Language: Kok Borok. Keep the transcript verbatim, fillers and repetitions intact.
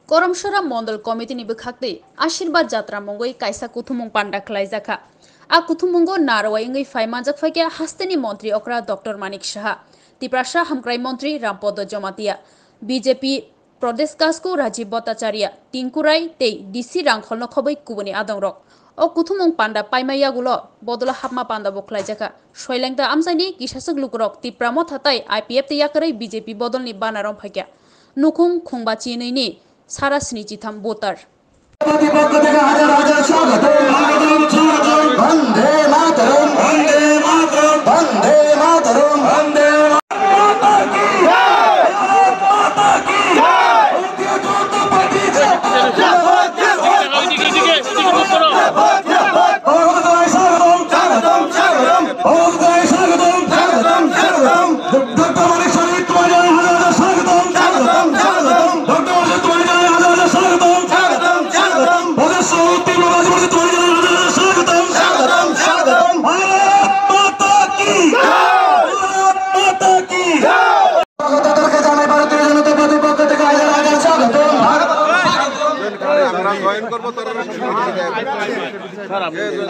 Koromsora Mondol Committee ni bwkhaktwi Ashirbad Jatra mungwi kaisa kuthumung panda khlaijakha. A kuthumungo narwai wngwi phai manjak phaikha hasteni montri okra Doctor Manik Saha, Tiprasa hamkrai montri Rampodo Jomatia, B J P Pradesh Kasku Rajiv Bhattacharya, Tinku Rai tei D C Rangkholno khobwi kubuni adongrok. O kuthumung panda paima yagulo bodola hapma panda bo khlaijakha. Soilengta amchaini kisaswk lukurok Tipra Motha tai I P F T yakarwi B J P bodolni banner rom phaikha. Nukhung khungba chinwi ni sara sni chitham voter. পক্ষ থেকে হাজার হাজার স্বাগত। স্বাগতম, স্বাগতম। বন্দে মাতরম। বন্দে মাতরম। বন্দে মাতরম। বন্দে মাতরম। ভারত মাতা কি জয়। ভারত মাতা কি জয়। ভারতীয় জনতা পার্টি জিন্দাবাদ। স্বাগতম, স্বাগতম। স্বাগতম, স্বাগতম। স্বাগতম, স্বাগতম। ডক্টর মানিক সাহাকে তোমায় জানাই হাজার হাজার স্বাগতম, স্বাগতম, স্বাগতম। ডক্টর মানিক সাহাকে তোমায় জানাই হাজার হাজার স্বাগতম, স্বাগতম, স্বাগতম। প্রদেশ সভাপতি প্রভাস বর্মনকে তোমায় জানাই হাজার হাজার স্বাগতম, স্বাগতম, স্বাগতম। ভারত মাতা কি জয়। ভারত মাতা কি জয়। স্বাগতদেরকে জানাই ভারতীয় জনতা পার্টির পক্ষ থেকে হাজার হাজার স্বাগতম। ভারত আমরা জয়েন করবো, তারা বলো